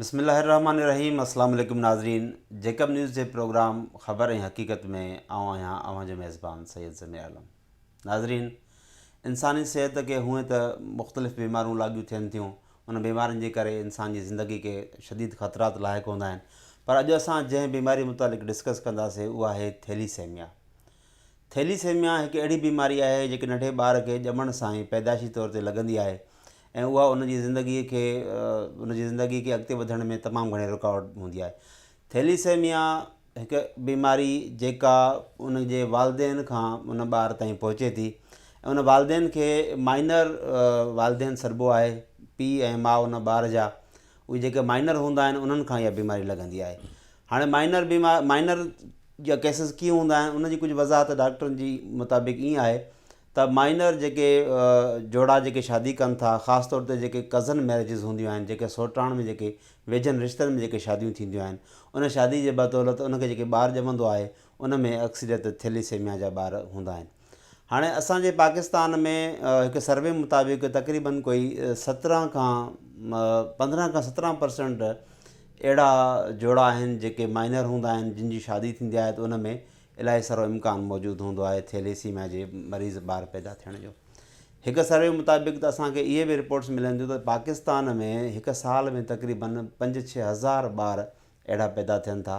بسم الله الرحمن الرحيم اسلام عليڪم ناظرين جيڪب نيوز جي پروگرام خبر ۽ حقيقت ۾ آئون آهيان اوهان جو ميزبان سيد ضمير عالم ناظرين انساني صحت کي هونئن ته مختلف بيماريون لاڳيون ٿين ٿيون ان بيمارين جي ڪري انسان جي زندگي کي شديد خطرات لاحق هوندا آهن پر اڄ اسان جنهن بيماري متعلق ڊسڪس ڪنداسين اها آهي ٿيليسيميا ٿيليسيميا هڪ اهڙي بيماري آهي جيڪي ننڍي ٻار کي ڄمڻ سان ئي پيدائشي طور تي لڳندي آهي ۽ اها ان جي زندگي کي ان جي زندگي کي اڳتي وڌڻ ۾ تمام گهڻي رڪاوٽ هوندي آهي. ٿيليسيميا هڪ بيماري جيڪا ان جي والدين کان ان ٻار تائين پهچي ٿي ۽ ان والدين کي مائنر والدين سڏبو آهي پيء ۽ ماء ان ٻار جا اهي جيڪي مائنر هوندا آهن انهن کان اها بيماري لڳندي آهي. هاڻي مائنر بيمار مائنر جا ڪيسز ڪيئن هوندا آهن ان جي ڪجهه وضاحت ڊاڪٽرن جي مطابق ائين آهي ته مائنر جيڪي جوڙا جيڪي شادي ڪن ٿا خاص طور تي جيڪي ڪزن ميريجز هونديون آهن جيڪي سوٽاڻ ۾ جيڪي ويجهن رشتن ۾ جيڪي شاديون ٿينديون آهن ان شادي جي بدولت ان کي جيڪي ٻار ڄمندو آهي ان ۾ اڪثريت ٿيليسيميا جا ٻار هوندا آهن هاڻي اسان جي پاڪستان ۾ هڪ سروي مطابق تقريبن ڪوئي 17 کان 15 کان 17 پرسنٽ اهڙا جوڙا آهن جيڪي مائنر هوندا آهن جن جي شادي ٿيندي آهي ته ان ۾ الاهي سارو امڪان موجود هوندو آهي ٿيليسيميا جي مريض ٻار پيدا ٿيڻ جو هڪ سروي مطابق ته اسان کي اهي به رپورٽس ملن ٿيون ته پاڪستان ۾ هڪ سال ۾ تقريبن پنج ڇهه هزار ٻار اهڙا پيدا ٿين ٿا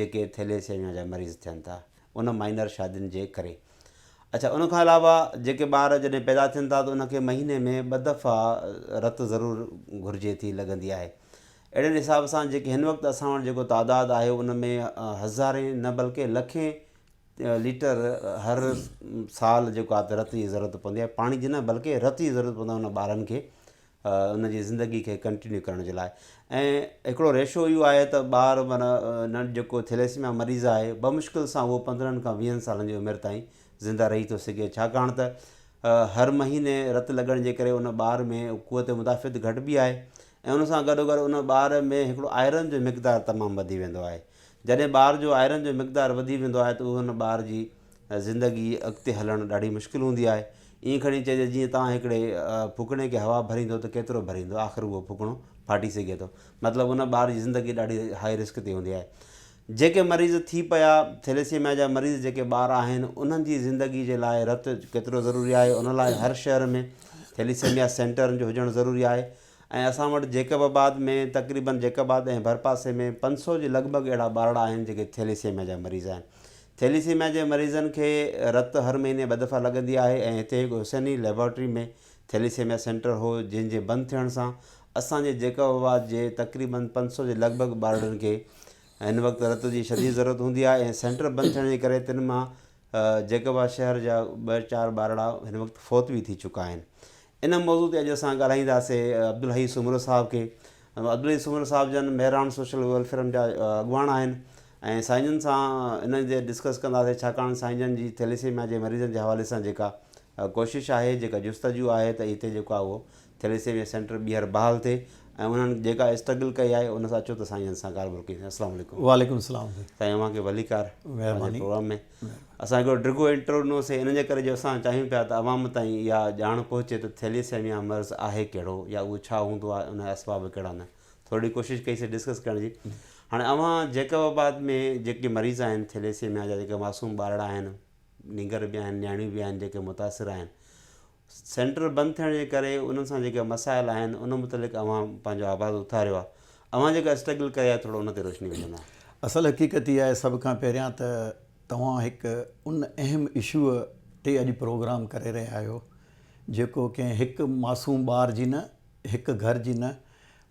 جيڪي ٿيليسيميا جا مريض ٿين ٿا ان مائنر شادين جي ڪري. اڇا ان کان علاوه جيڪي ٻار جڏهن پيدا ٿين ٿا ته ان کي مهيني ۾ ٻه دفعا رت ضرور گهرجي ٿي لڳندي آهي. اهڙي حساب سان جيڪي هن وقت اسان وٽ جيڪو تعداد آهي ان ۾ هزارين نه بلڪه لکين ليٽر هر سال جيڪو آهي ته رت جي ضرورت پوندي آهي پاڻي جي نه بلڪه رت جي ضرورت پوندي آهي ان ٻارن کي ان جي زندگي کي ڪنٽينيو ڪرڻ جي لاء ۽ هڪڙو ريشو اهو آهي ته ٻار معنيٰ نه جيڪو ٿيليسيميا مريض آهي بمشڪل سان اهو 15 کان 20 سالن جي عمر تائين زنده رهي ٿو سگهي ڇاڪاڻ ته هر مهيني رت لڳڻ جي ڪري ان ٻار ۾ قوت مدافعت گهٽبي آهي ۽ ان سان گڏوگڏ ان ٻار ۾ هڪڙو آئرن جو مقدار تمام وڌي ويندو آهي جڏهن ٻار جو آئرن جو مقدار وڌي ويندو آهي ته اهو ان ٻار جي زندگي اڳتي هلڻ ڏاڍي مشڪل هوندي آهي. ائين کڻي چئجي جيئن توهان هڪڙي ڦوڪڻي کي هوا ڀريندو ته ڪيترو ڀريندو آخر اهو ڦوڪڻو ڦاٽي سگهي ٿو. مطلب ان ٻار جي زندگي ڏاڍي هائي رسڪ تي هوندي آهي. جيڪي مريض ٿي پيا ٿيليسيميا جا مريض جيڪي ٻار آهن انهن جي زندگي جي لاء رت ڪيترو ضروري آهي ان لاء هر شهر ۾ ٿيليسيميا سينٽرن جو هجڻ ضروري آهي ۽ اسان وٽ جيڪب آباد ۾ تقريبن جيڪب آباد ۽ ڀرپاسي ۾ 500 جي لڳ ڀڳ اهڙا ٻارڙا آهن جيڪي ٿيليسيميا جا مريض آهن. ٿيليسيميا جي مريضن کي رت هر مهيني ٻه دفعا لڳندي آهي ۽ هتي هڪ حسيني ليبارٽري ۾ ٿيليسيميا سينٽر هو جنهن جي بند ٿيڻ سان اسان جي جيڪب آباد جي تقريبن 500 جي لڳ ڀڳ ٻارڙن کي هن وقت رت جي شديد ضرورت هوندي آهي ۽ سينٽر بند ٿيڻ جي ڪري تن مان جيڪب آباد شهر جا ٻه چار ٻارڙا هن وقت فوت به ٿي چڪا آهن. ان موضوع تي اڄ اسان ڳالهائينداسي عبدالحئي سومرو صاحب کي. عبدالحئي سومرو صاحب جن مهراڻ سوشل ويلفيئر جا اڳواڻ آهن ۽ سائين جن سان ان تي ڊسڪس ڪنداسي ڇاڪاڻ سائين جن جي ٿيليسيميا جي مريضن جي حوالي سان جيڪا ڪوشش آهي جيڪا جستجو آهي ته هتي جيڪو آهي اهو ٿيليسيميا سينٽر ٻيهر بحال ٿئي ۽ انهن جيڪا اسٽرگل ڪئي آهي ان سان اچو ته سائين جن سان ڳالهه ٻولهه ڪيون السلام عليڪم. وعليڪم السلام سائين اوهان کي ڀليڪار پنهنجي پروگرام ۾. اسان هڪڙو ڊگهو انٽرو ڏنو سي ان جي ڪري جو اسان چاهيون پيا ته عوام تائين اها ڄاڻ پهچي ته ٿيليسيميا مرض آهي ڪهڙو يا اهو ڇا هوندو آهي ان جا اسباب ڪهڙا آهن ٿورڙي ڪوشش ڪئي سي ڊسڪس ڪرڻ جي هاڻي اوهان جيڪب آباد ۾ جيڪي مريض آهن ٿيليسيميا جا جيڪي معصوم ٻارڙا آهن نينگر به آهن نياڻيون به آهن جيڪي متاثر آهن سينٽر بند ٿيڻ جي ڪري انهن سان جيڪي مسائل آهن ان متعلق اوهان پنهنجو آواز اٿاريو آهي اوهان جيڪا اسٽرگل ڪئي آهي ٿورو ان تي روشني وجهندا. اصل حقيقت اها آهي سڀ کان پهريان ته توهان هڪ ان اهم اشوء تي اڄ پروگرام ڪري رهيا آهيو جيڪو ڪنهن هڪ معصوم ٻار جي نه هڪ گهر جي نه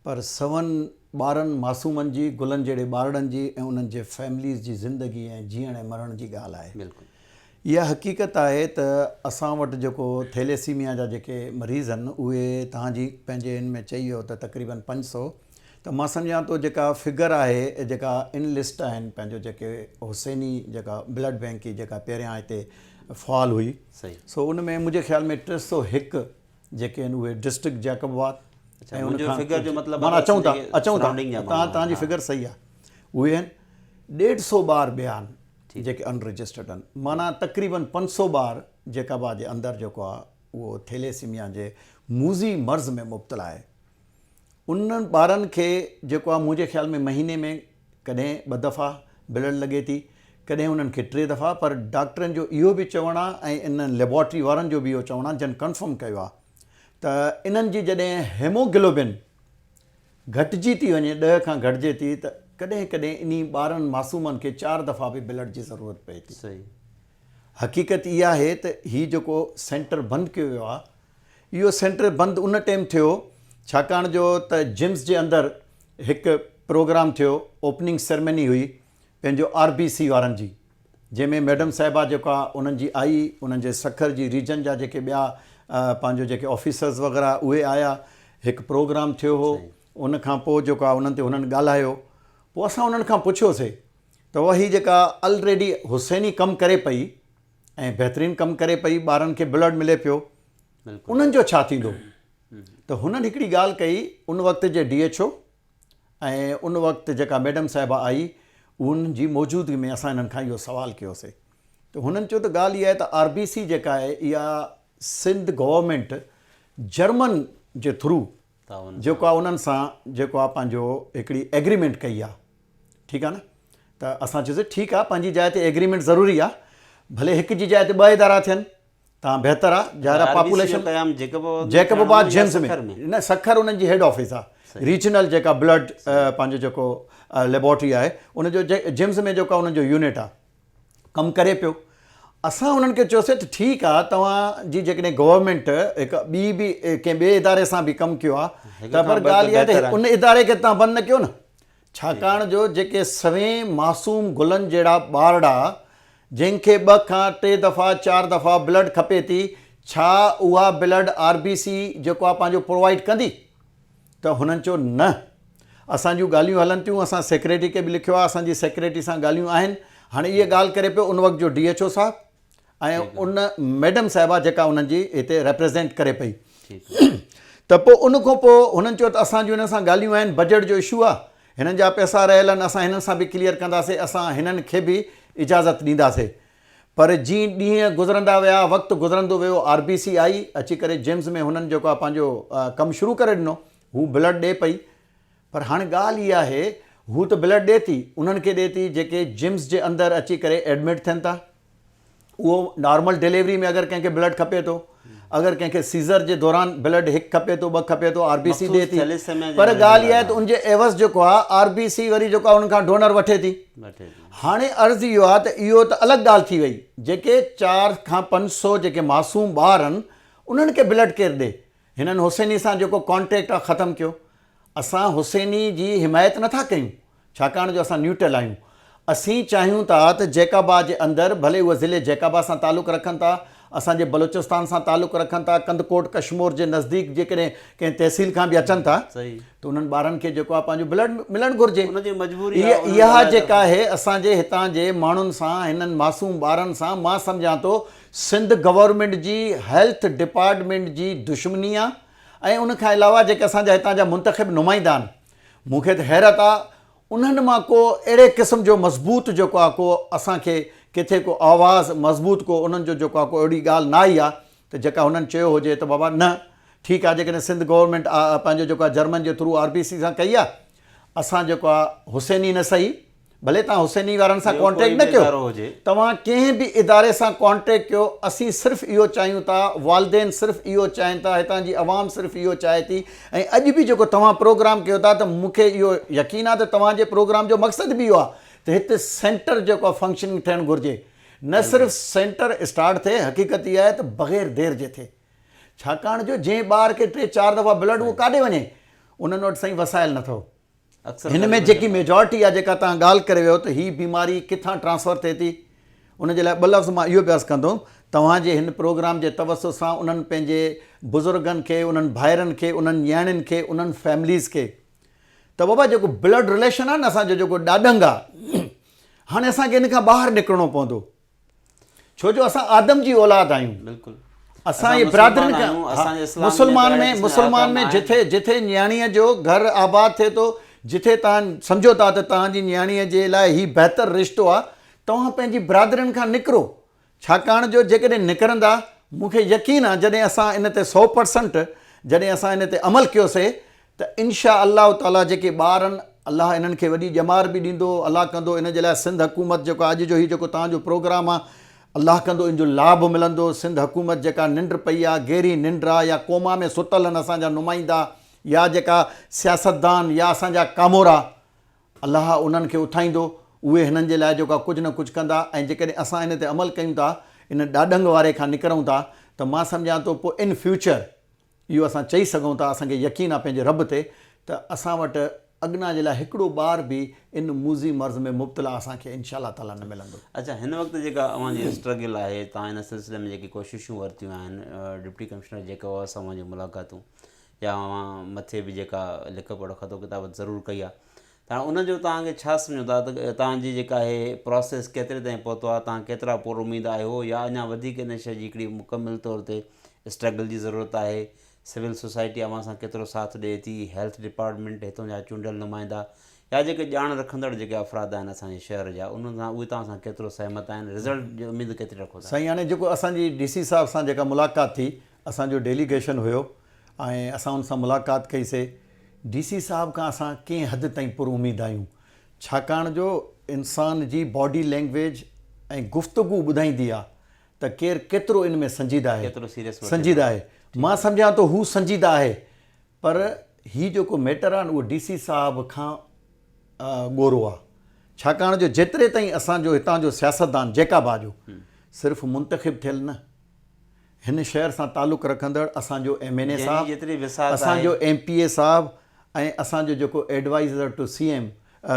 پر سون ٻارن معصومن جي، گلن جهڙي ٻارڙن جي ۽ انهن جي فيمليز جي زندگي ۽ جيئڻ ۽ مرڻ جي ڳالهه آهي. بلڪل. اها حقيقت آهي ته اسان وٽ جيڪو ٿيليسيميا جا جيڪي مريض آهن اهي توهان جي پنهنجي ان ۾ چئي ويو ته تقريبن 500 ته مان سمجهان ٿو جيڪا فگر آهي جيڪا ان لسٽ آهن پنهنجو جيڪي حسيني جيڪا بلڊ بينڪ جي جيڪا پهريان هتي فعال هئي سو ان ۾ منهنجي خيال ۾ 301 جيڪي آهن اهي ڊسٽرڪٽ جيڪب آباد ۽ ان کان فگر جو مطلب معنيٰ اچون ٿا اچون ٿا تان تان جي فگر صحيح آهي اهي آهن 150 ٻار ٻيا آهن جيڪي ان رجسٽرڊ آهن معنيٰ تقريبن 500 ٻار جيڪب آباد جي اندر جيڪو آهي اهو ٿيليسيميا جي موذي مرض ۾ مبتلا آهي. انهن ٻارن کي جيڪو آهي منهنجي خيال ۾ مهيني ۾ ڪڏهن ٻه دفعا بلڊ لڳي ٿي ڪڏهن انهن کي ٽي دفعا پر ڊاڪٽرن جو اهو به چوڻ آهي ۽ انهن ليبارٽري وارن جو به اهو چوڻ آهي جن ڪنفرم ڪيو آهي ته انهن جي جڏهن هيموگلوبن گهٽجي ٿي وڃي ڏهه کان گهٽجي ٿي ته ڪڏهن ڪڏهن انهي ٻارن معصومن کي چار دفعا به بلڊ جي ضرورت پئي ٿي. حقيقت اها آهي ته هي جيڪو سينٽر بند ڪيو ويو آهي اهو سينٽر بند ان ٽيم ٿيو ڇاڪاڻ جو ته جمس جي اندر هڪ پروگرام ٿيو اوپننگ سيرمني هئي پنهنجو آر بي سي وارن جي جنهن ۾ ميڊم صاحبه جيڪا انهن جي آئي انهن جي سکر جي ريجن جا جيڪي ٻيا پنهنجو جيڪي آفيسرز وغيره اهي آيا هڪ پروگرام ٿيو هو ان کان پوء جيڪو آهي انهن تي هنن ڳالهايو پوء اسان انهن کان پڇيوسي ته اها هي جيڪا الريڊي حسيني ڪم ڪري پئي ۽ بهترين ڪم ڪري پئي ٻارن کي بلڊ ملي پيو انهن جو ڇا ٿيندو ته هنن هڪڙي ڳالهه ڪئي ان وقت جي ڊي ايڇ او ۽ ان وقت جيڪا ميڊم صاحبه آئي ان جي موجودگي ۾ اسان انهن کان اهو سوال ڪيوسي ته هنن چيو ته ڳالهه اها آهي ته آر بي سي جيڪا آهي اها سنڌ گورنمينٽ جرمن جي ٿرو جيڪو آهي انهن سان جيڪو آهي پنهنجو هڪڙي ايگريمينٽ ڪئي آهي ٺيڪ آهي نه ته اسان چيوسي ٺيڪ آهي پنهنجي جاء تي ايگريمينٽ ضروري آهي ڀلي هڪ جي جاء تي ٻه ادارا ٿين تان بهتر آ ظاهر آ پاپوليشن قيام جيڪب آباد جيڪب آباد جيمس ۾ نه سکر انهن جي هيڊ آفيس آ ريجنل جيڪا بلڊ پنهنجو جيڪو ليبارٽري آهي ان جو جيمس ۾ جيڪو انهن جو يونٽ آ ڪم ڪري پيو اسان انهن کي چيوسي ته ٺيڪ آ توهان جي جيڪڏهن گورنمينٽ هڪ ٻي به ڪنهن ٻئي اداري سان به ڪم ڪيو آ ته پر ڳالهه اها ته ان اداري کي توهان بند نه ڪيو نه ڇاڪاڻ جو جيڪي سوين معصوم گلن جهڙا ٻارڙا جن کي ٻه کان ٽي دفعا چار دفعا بلڊ کپي ٿي ڇا اها بلڊ آر بي سي جيڪو آهي پنهنجو پرووائيڊ ڪندي ته هنن چيو نه اسان جون ڳالهيون هلن ٿيون اسان سيڪريٽري کي به لکيو آهي اسان جي سيڪريٽري سان ڳالهيون آهن هاڻي اها ڳالهه ڪري پيو ان وقت جو ڊي ايڇ او صاحب ۽ ان ميڊم صاحبه جيڪا انهن جي هتي ريپريزينٽ ڪري پئي ته پوء ان کان پوء هنن چيو ته اسان جون هنن سان ڳالهيون آهن بجيٽ جو اشو آهي هنن جا پئسا رهيل آهن اسان هنن سان به ڪليئر ڪنداسي اسان هنن کي به اجازت ڏينداسي پر جي ڏينهن گذرندا ويا وقت گذرندو ويو آر بي سي آئي اچي ڪري جيمز ۾ هنن جيڪو آهي پنهنجو ڪم شروع ڪري ڏنو هو بلڊ ڏي پئي پر هاڻي ڳالهه اها آهي هو ته بلڊ ڏي ٿي انهن کي ڏي ٿي جيڪي جمس جي اندر اچي ڪري ايڊمٽ ٿين ٿا اهو نارمل ڊليوري ۾ اگر ڪنهن کي بلڊ کپي ٿو اگر ڪنهن کي سيزر جي دوران بلڊ هڪ کپي ٿو ٻه کپي ٿو آر بي سي ڏي ٿي پر ڳالهه اها آهي ته ان جي عيوض جيڪو آهي آر بي سي وري جيڪو آهي انهن کان ڊونر وٺي ٿي هاڻي عرض اهو آهي ته اهو ته الڳ ڳالهه ٿي وئي جيڪي چار کان پنج سو جيڪي معصوم ٻار آهن انهن کي بلڊ ڪير ڏي هنن حسيني سان جيڪو ڪانٽريڪٽ آ ختم ڪيو. اسان حسيني جي حمايت نٿا ڪيون ڇاڪاڻ جو اسان نيوٽرل آهيون. اسين چاهيون ٿا ته جيڪب آباد جي اندر ڀلي اهي ضلعي جيڪب آباد سان تعلق رکن ٿا، اسان جي بلوچستان سان تعلق رکن ٿا، ڪنڌڪوٽ ڪشمور جي نزديڪ جيڪڏهن ڪنهن تحصيل کان به اچن ٿا ته انهن ٻارن کي جيڪو آ پنهنجو بلڊ ملڻ گهرجي. اها جيڪا آهي اسان جي هتان جي ماڻهن سان هنن معصوم ٻارن سان مان سمجهان ٿو سنڌ گورنمينٽ جي هيلٿ ڊپارٽمينٽ جي دشمني آ ۽ ان کان علاوه جيڪي اسان جا هتان جا منتخب نمائندا آهن مون کي ته حيرت آ انهن مان ڪو اهڙي قسم جو مضبوط جيڪو آ ڪو اسان کي ڪٿي ڪو آواز مضبوط ڪو انهن جو جيڪو آ ڪو اهڙي ڳالهه نه آئي آ ته جيڪا هنن چيو هجي ته بابا نه ٺيڪ آ جيڪڏهن سنڌ گورنمينٽ پنهنجو جيڪو آ جرمن جي ٿرو آر بي سي سان ڪئي آ اسان جيڪو آ حسيني نه سهي ڀلي توهان حسيني وارن سان ٻيو ڪوئي ڪانٽريڪٽ نه به ڪيو ادارو هجي. توهان ڪنهن به اداري سان ڪانٽريڪٽ ڪيو اسين صرف اهو چاهيون ٿا والدين صرف اهو چاهين ٿا هتان جي عوام صرف اهو چاهي ٿي ۽ اڄ به جيڪو توهان پروگرام ڪيو ٿا ته مون کي اهو يقين آهي ته توهان جي پروگرام جو مقصد به اهو آهي ته هت سينٽر جيڪو آهي فنڪشننگ ٿيڻ گهرجي نه صرف سينٽر اسٽارٽ ٿئي حقيقت اها آهي ته بغير دير جي ٿئي ڇاڪاڻ جو جنهن ٻار کي ٽي چار دفعا بلڊ اهو ڪاڏي وڃي انهن وٽ سائين وسائل نه اٿو هن ۾ جيڪي ميجارٽي آهي جيڪا توهان ڳالهه ڪري ويو ته هي بيماري ڪٿان ٽرانسفر ٿئي ٿي ان جي لاء ٻه لفظ مان اهو به عرض ڪندم توهان جي هن پروگرام جي توسط سان انهن پنهنجي بزرگن کي انهن ڀائرن کي انهن نياڻين کي انهن فيمليز کي ته بابا جيڪو بلڊ رليشن آهي نه اسان جو جيڪو ڏاڏنگ آهي هاڻي اسان کي ان کان ٻاهر نڪرڻو پوندو ڇو جو اسان آدم جي اولاد آهيون بلڪل اسان جي برادرين کان مسلمان ۾ مسلمان ۾ جٿي جٿي نياڻيء جو گهر آباد ٿئي ٿو جٿي توهان سمجهو ٿا ته توهان جي نياڻيء جي لاء هي بهتر رشتو آهي توهان پنهنجي برادرين کان نڪرو ڇاڪاڻ جو جيڪڏهن نڪرندا مون کي يقين آهي جڏهن اسان ان تي 100% جڏهن اسان ان تي عمل ڪيوسي ته انشاء الله تعالي جيڪي ٻار آهن الله انهن کي وڏي ڄمار به ڏيندو الله ڪندو ان جي لاء سنڌ حڪومت جيڪو اڄ جو هي جيڪو توهان جو پروگرام آهي الله ڪندو ان جو لاڀ ملندو سنڌ حڪومت جيڪا ننڊ پئي آهي گهري ننڊ آهي يا ڪوما ۾ ستل آهن اسان جا نمائندا يا جيڪا سياستدان يا اسان جا ڪامورا الله انهن کي اٿائيندو، اهي هنن جي لاء جيڪو ڪجهه نه ڪجهه ڪندا ۽ جيڪڏهن اسان ان تي عمل ڪيون ٿا، ان ڏاڏنگ واري کان نڪرون ٿا ته مان سمجهان ٿو پوء ان فيوچر اهو اسان چئي سگهون ٿا، اسان کي يقين آهي پنهنجي رب تي ته اسان وٽ اڳنا جي لاء هڪڙو ٻار به ان موذي مرض ۾ مبتلا اسان کي انشاء الله تعاليٰ نه ملندو. اڇا هن وقت جيڪا اوهان جي اسٽرگل آهي، توهان ان سلسلي ۾ جيڪي ڪوششون ورتيون آهن، ڊپٽي ڪمشنر جيڪب آباد سان اوهان جون ملاقاتون يا اوهان مٿي به جيڪا لک پڙهه خط و ڪتابت ضرور ڪئي آهي ته هاڻي ان جو توهان کي ڇا سمجهو ٿا ته توهان جي جيڪا آهي پراسيس ڪيتري تائين پهتو آهي توهان ڪيترا پر اميد آهيو يا اڃا وڌيڪ ان شيء جي هڪڙي مڪمل طور تي اسٽرگل جي ضرورت آهي سول سوسائٽي اوهان سان ڪيترو ساٿ ڏئي ٿي هيلٿ ڊپارٽمينٽ هتون جا چونڊيل نمائندا يا جيڪي ڄاڻ رکندڙ جيڪي افراد آهن اسان جي شهر جا انهن سان اهي توهان سان ڪيترو سهمت آهن رزلٽ جي اميد ڪيتري رکو ٿا. سائين هاڻي جيڪو اسان جي ڊي سي صاحب سان جيڪا ملاقات ٿي اسان جو ڊيليگيشن هيو ۽ اسان ان سان ملاقات ڪئي سي. ڊي سي صاحب کان اسان ڪنهن حد تائين پر اميد آهيون ڇاڪاڻ جو انسان جي باڊي لينگويج ۽ گفتگو ٻڌائيندي آ ته ڪير ڪيترو ان ۾ سنجيده آهي ڪيترو سيريس وٺي سنجيده ٿو. آهي مان سمجهان ٿو هو سنجيده آهي پر هي جيڪو ميٽر آ نه اهو ڊي سي صاحب کان ڳورو آ ڇاڪاڻ جو جيتري تائين اسان جو هتان جو سياستدان جيڪب آ جو صرف منتخب ٿيل نه هن شهر سان تعلق رکندڙ اسان جو ايم اين اي جنهن جي صاحب، جيتري وسعت اسان آهي. جو ايم پي اي صاحب ۽ اسان جو جيڪو adviser to C M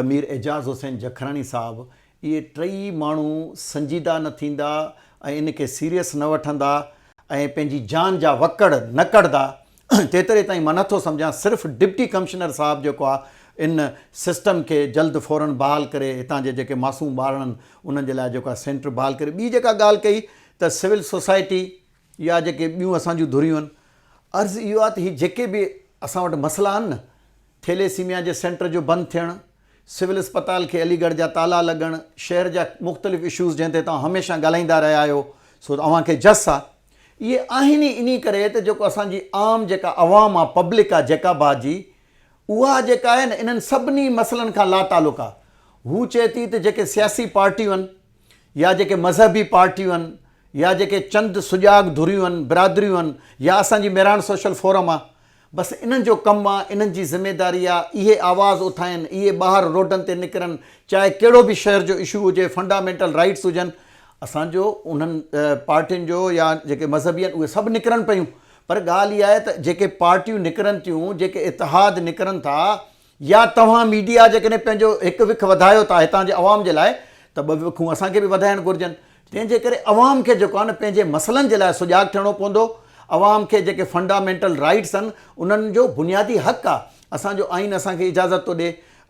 Mir Ejaz Hussain Jakhrani صاحب اهي ٽئي ماڻهو سنجيده نه ٿيندا ۽ ان کي سيريس نه وٺندا ۽ پنهنجي جان جا وڪڙ نه ڪڍندا تيتري تائين مان نٿو سمجهان صرف ڊپٽي ڪمشنر صاحب جيڪو آ ان سسٽم کي جلد فورن بحال ڪري هتان جي جيڪي معصوم ٻارڙن انهن جي لاء جيڪو آ سينٽر بحال ڪري ٻي جيڪا ڳالهه ڪئي ته سول سوسائٽي يا جيڪي ٻيون اسان جون ڌريون آهن عرض اهو آهي ته هي جيڪي به اسان وٽ مسئلا آهن نه ٿيليسيميا جي سينٽر جو بند ٿيڻ، سول اسپتال کي علي ڳڙهه جا تالا لڳڻ، شهر جا مختلف اشوز جنهن تي توهان هميشه ڳالهائيندا رهيا آهيو سو اوهان کي جس آهي اهي آهن ئي انهي ڪري ته جيڪو اسان جي عام جيڪا عوام آهي پبلڪ آهي جيڪب آباد جي اها جيڪا آهي نه انهن سڀني مسئلن کان لاتعلق آهي هو چئي ٿي ته جيڪي سياسي پارٽيون آهن يا جيڪي مذهبي پارٽيون آهن يا جيڪي چند سجاڳ ڌريون آهن، برادريون آهن يا اسان جي مهراڻ سوشل فورم آهي، بس انهن جو ڪم آهي، انهن جي ذميداري آهي، اهي آواز اٿائين، اهي ٻاهر روڊن تي نڪرن، چاهي ڪهڙو به شهر جو اشو هجي، فنڊامينٽل رائيٽس هجن، اسان جو انهن پارٽين جو يا جيڪي مذهبي آهن اهي سڀ نڪرن پيون پر ڳالهه اها آهي ته جيڪي پارٽيون نڪرن ٿيون، جيڪي اتحاد نڪرن ٿا، يا توهان ميڊيا جيڪڏهن پنهنجو هڪ وک وڌايو ٿا هتان جي عوام جي لاء ته ٻه وکون اسان کي به وڌائڻ گهرجن تنهن جي ڪري عوام کي جيڪو آهي نه پنهنجي مسئلن جي لاء سجاڳ ٿيڻو پوندو عوام کي جيڪي فنڊامينٽل رائيٽس آهن انهن جو بنيادي حق آهي اسان جو آئين اسان کي اجازت ٿو ڏي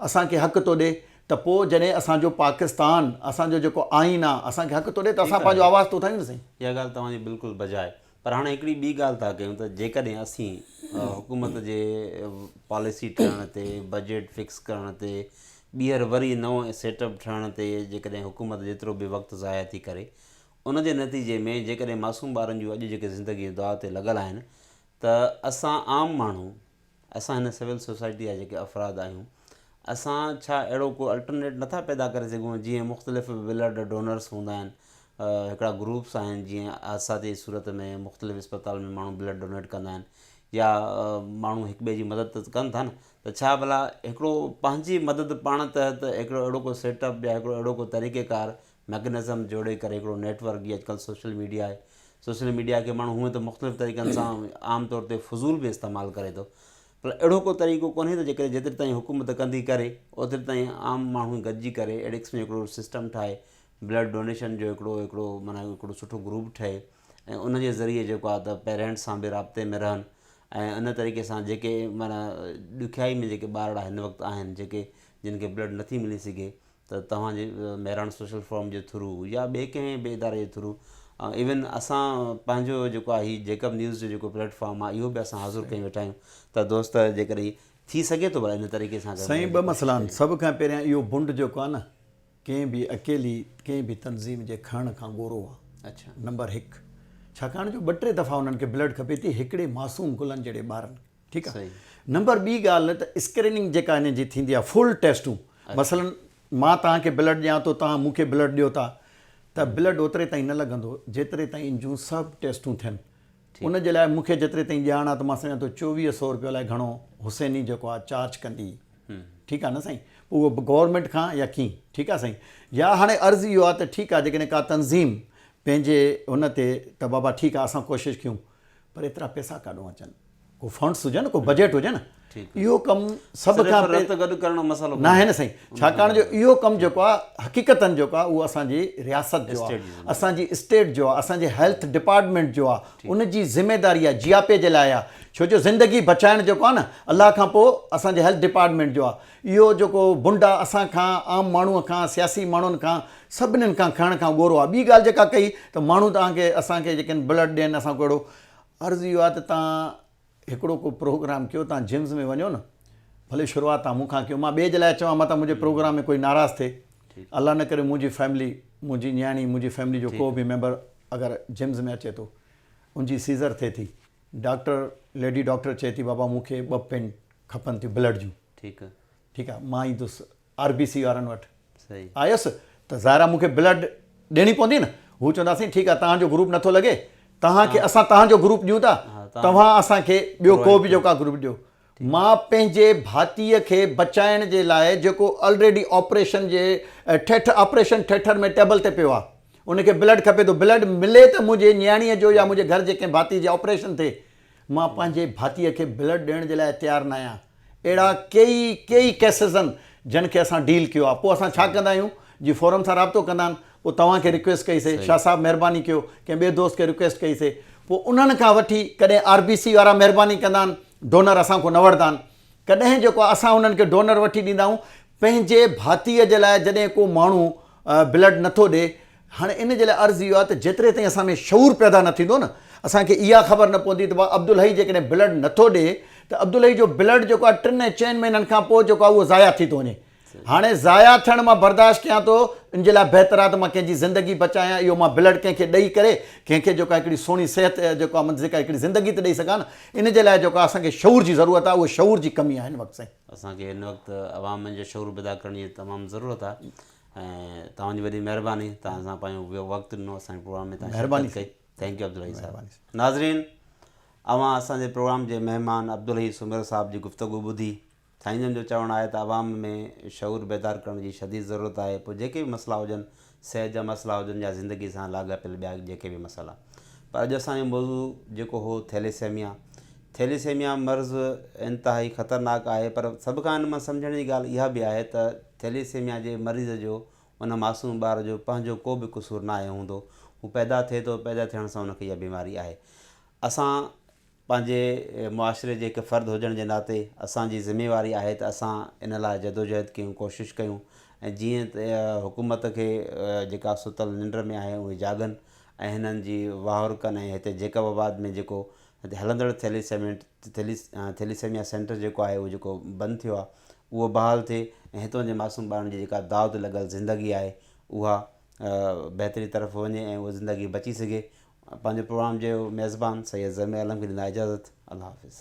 اسان کي حق ٿو ڏي ته پوء جڏهن اسان جو پاڪستان اسان جو جيڪو آئين آهي اسان کي حق ٿو ڏي ته اسان پنهنجو آواز ته اٿايون نه سائين. اها ڳالهه توهان جي بلڪل بجا آهي پر هاڻي هڪڙي ٻي ڳالهه ٿا ڪيون ته جيڪڏهن اسين حڪومت جي پاليسي ٺهڻ تي بجيٽ فڪس ڪرڻ تي ٻيهر وري نئون سيٽ اپ ٺهڻ تي جيڪڏهن حڪومت جيترو به وقت ضايع ٿي ڪري ان جي نتيجي ۾ جيڪڏهن معصوم ٻارن جون اڄ جيڪي زندگيون داء تي لڳل آهن ته اسان عام ماڻهو اسان هن سول سوسائٽي جا جيڪي افراد آهيون اسان ڇا اهڙو ڪو الٽرنيٽ نٿا پيدا ڪري سگهون جيئن مختلف بلڊ ڊونرس هوندا آهن هڪڙا گروپس آهن جيئن حادثاتي صورت ۾ مختلف اسپتال ۾ ماڻهو بلڊ ڊونيٽ ڪندا آهن يا ماڻهو هڪ ٻئي جي مدد ته ڪن ٿا نه ته ڇا ڀلا هڪڙو پنهنجي مدد پاڻ تحت هڪڙو اهڙو ڪو سيٽ اپ يا هڪڙو اهڙو ڪو طريقي ڪار ميڪنزم جوڙي ڪري هڪڙو نيٽ ورڪ جيئن اڄڪلهه سوشل ميڊيا آهي سوشل ميڊيا کي ماڻهو هونئن ته مختلف طريقن سان عام طور تي فضول به استعمال ڪري ٿو پر اهڙو ڪو طريقو ڪونهي ته جيڪڏهن جيتري تائين حڪومت ڪندي ڪري اوتري تائين عام ماڻهو گڏجي ڪري اهڙي قسم جو هڪڙو سسٽم ٺاهي بلڊ ڊونيشن جو هڪڙو هڪڙو معنيٰ هڪڙو سٺو گروپ ٺهي ۽ ان جي ذريعي جيڪو آهي ته پيرنٽس سان به رابطي ۾ رهن ۽ ان طريقي سان جيڪي معنيٰ ڏکيائي ۾ جيڪي ٻارڙا هن وقت آهن جيڪي جن کي بلڊ نٿي ملي سگهي ته توهان جي مهراڻ سوشل فورم جي ٿرو يا ٻئي ڪنهن به اداري جي ٿرو ايون اسان پنهنجو جيڪو آهي هي جيڪب نيوز جو جيڪو پليٽ فارم آهي اهو به اسان حاضر ڪيون ويٺا آهيون ته دوست جيڪڏهن ٿي سگهي ٿو ڀلا ان طريقي سان سائين ٻه مسئلا آهن سڀ کان پهريان اهو بنڊ جيڪو آهي نه ڪنهن به اڪيلي ڪنهن به تنظيم جي کڻڻ کان ڳورو آهي اڇا نمبر هڪ ڇاڪاڻ جو ٻه ٽي دفعا انهن کي بلڊ کپي ٿي هڪڙي معصوم گلن جهڙي ٻارن کي. ٺيڪ آ نمبر ٻي ڳالهه ته اسڪريننگ جيڪا انهن جي ٿيندي آ فل ٽيسٽون مثلا مان توهان کي بلڊ ڏيان ٿو توهان مون کي بلڊ ڏيو ٿا ته بلڊ اوتري تائين نه لڳندو جيتري تائين ان جون سڀ ٽيسٽون ٿين ان جي لاء مون کي جيتري تائين ڄاڻ آ ته مان سمجهان ٿو 24 سو روپيو الائي گهڻو حسيني جيڪو آ چارج ڪندي ٺيڪ آ نه سائين پوء اهو گورنمينٽ کان يا ڪيئن ٺيڪ آ سائين يا هاڻي عرض اهو آ ته ٺيڪ آ جيڪڏهن ڪا تنظيم پنهنجي ان تي ته بابا ٺيڪ آ اسان ڪوشش ڪيون پر ايترا پئسا ڪاڏون اچن؟ ڪو فنڊس هجي نه ڪو بجيٽ هجي نه اهو ڪم سڀ کان رت گڏ ڪرڻ مسئلو ناهي نه سائين ڇاڪاڻ جو اهو ڪم جيڪو آهي حقيقتن جيڪو آهي اهو اسان جي رياست جو آهي اسان جي اسٽيٽ جو آهي اسان جي هيلٿ ڊپارٽمينٽ جو آهي ان جي ذميداري آهي جياپي جي لاء آهي ڇو جو زندگي بچائڻ جيڪو آهي نه الله کان پوء اسان جي هيلٿ ڊپارٽمينٽ جو آهي اهو جيڪو بنڊ آهي اسان کان عام ماڻهو کان سياسي ماڻهن کان سڀنين کان کڻڻ کان ڳورو آهي. ٻي ڳالهه جيڪا ڪئي ته ماڻهو توهان کي اسان کي جيڪي بلڊ ڏين اسان ڪو اهڙو عرض اهو آهي ته توهان هڪڙو ڪو پروگرام ڪيو توهان جمز ۾ وڃو نه ڀلي شروعات توهان مون کان ڪيو مان ٻئي جي لاء چوان متان منهنجي پروگرام ۾ ڪوئي ناراض ٿئي الله نه ڪري منهنجي فيملي منهنجي نياڻي منهنجي فيملي جو ڪو به ميمبر اگر جمز ۾ اچي ٿو ان جي سيزر ٿئي ٿي ڊاڪٽر ليڊي ڊاڪٽر چئي ٿي بابا مون کي ٻه پين کپن ٿيون بلڊ جون ٺيڪ آهي مان ايندس آر بي سي وارن وٽ آيس ته ظاهر آهي مون کي بلڊ ڏيڻي پوندي نه هو چوندا سائين ٺيڪ آهي توهان جو گروپ نٿو لڳي توهان کي اسان توهان جو گروپ ڏيون ٿا توهان اسان کي ٻيو ڪو به جيڪو گروپ ڏيو مان پنهنجي ڀاتيء کي بچائڻ جي لاء جيڪو آلريڊي آپريشن جي ٺيٺ آپريشن ٿيٽر ۾ ٽيبل تي پيو آهي ان کي بلڊ کپي ٿو بلڊ ملي ته منهنجي نياڻيء جو يا منهنجي گهر جي ڪنهن ڀاتي جي آپريشن ٿئي مان پنهنجي ڀاتيء کي بلڊ ڏيڻ جي لاء تيار ناهيان. اهڙا ڪيئي ڪيئي ڪيسز آهن جن کي اسان ڊيل ڪيو آهي. پوء اسان ڇا ڪندا آهيون جي فورم سان رابطو ڪندا آهن پوء توهان کي رڪويسٽ ڪئي سي شاهه صاحب مهرباني ڪيو ڪنهن ٻئي دوست کي رڪويسٽ ڪئي سي پوء انهن کان وٺي ڪڏهن آر بي سي وارا مهرباني ڪندا آهن ڊونر اسان کان نه وٺندا آهن ڪڏهن جيڪو آهي اسان انهن کي ڊونر وٺي ڏيندا آهيون پنهنجي ڀاتيء جي لاء جڏهن ڪو ماڻهو بلڊ نٿو ڏي هاڻي ان جي لاء عرض اهو آهي ته جيتري تائين اسان ۾ شعور پيدا نه ٿيندو نه اسان کي اها خبر نه پوندي ته بابا عبدالحئي جيڪڏهن بلڊ نٿو ڏي ته عبدالحئي جو بلڊ جيڪو آهي ٽن ۽ چئن مهينن کان پوء جيڪو آهي اهو ضايع ٿي ٿو وڃي هاڻي ضايع ٿيڻ مان برداشت ڪيان ٿو ان جي لاء بهتر آهي ته مان ڪنهن جي زندگي بچايان اهو مان بلڊ ڪنهن کي ڏئي ڪري ڪنهن کي جيڪو آهي هڪڙي سهڻي صحت جيڪو آهي جيڪا هڪڙي زندگي ته ڏئي سگهان نه ان جي لاء جيڪو آهي اسان کي شعور جي ضرورت آهي اهو شعور جي ڪمي آهي هن وقت سائين. اسان کي هن وقت عوام جو شعور پيدا ڪرڻ جي تمام ضرورت آهي ۽ توهان جي وڏي مهرباني توهان اسان پنهنجو وقت ڏنو اسان جي پروگرام ۾ توهان شرڪت ڪئي thank you Abdul Hai صاحب ناظرين اوهان اسان جي پروگرام جي مهمان عبدالحئي سومرو صاحب جي گفتگو ٻڌي سائين جن جو چوڻ آهي ته عوام ۾ شعور بيدار ڪرڻ جي شديد ضرورت آهي پوء جيڪي به مسئلا هجن صحت جا مسئلا هجن يا زندگي سان لاڳاپيل ٻيا جيڪي به مسئلا پر اڄ اسان جو موضوع جيڪو هو ٿيليسيميا ٿيليسيميا مرض انتهائي خطرناڪ آهي پر سڀ کان ان مان سمجهڻ جي ڳالهه اها به آهي ته ٿيليسيميا جي مريض جو ان معصوم ٻار جو پنهنجو ڪو به قصور ناهي هوندو هو پيدا ٿئي ٿو پيدا ٿيڻ سان ان کي اها بيماري آهي اسان پنهنجي معاشري جي هڪ فرد هجڻ جي ناتي اسان جي ذميواري آهي ته اسان ان لاء جدوجهد ڪيون ڪوشش ڪيون ۽ جيئن ته حڪومت کي جيڪا ستل ننڊ ۾ آهي اهي جاڳن ۽ هنن جي واهر ڪن ۽ هتي جيڪب آباد ۾ جيڪو هتي هلندڙ ٿيليسيمينٽ ٿيليسيميا سينٽر جيڪو آهي اهو جيڪو بند ٿيو آهي اهو بحال ٿئي ۽ هتان جي معصوم ٻارن جي جيڪا داء تي لڳل زندگي آهي اها بهتري طرف وڃي ۽ اها زندگي بچي سگهي پنهنجي پروگرام جي ميزبان سيد زمي عالم کي ڏيندا اجازت الله حافظ.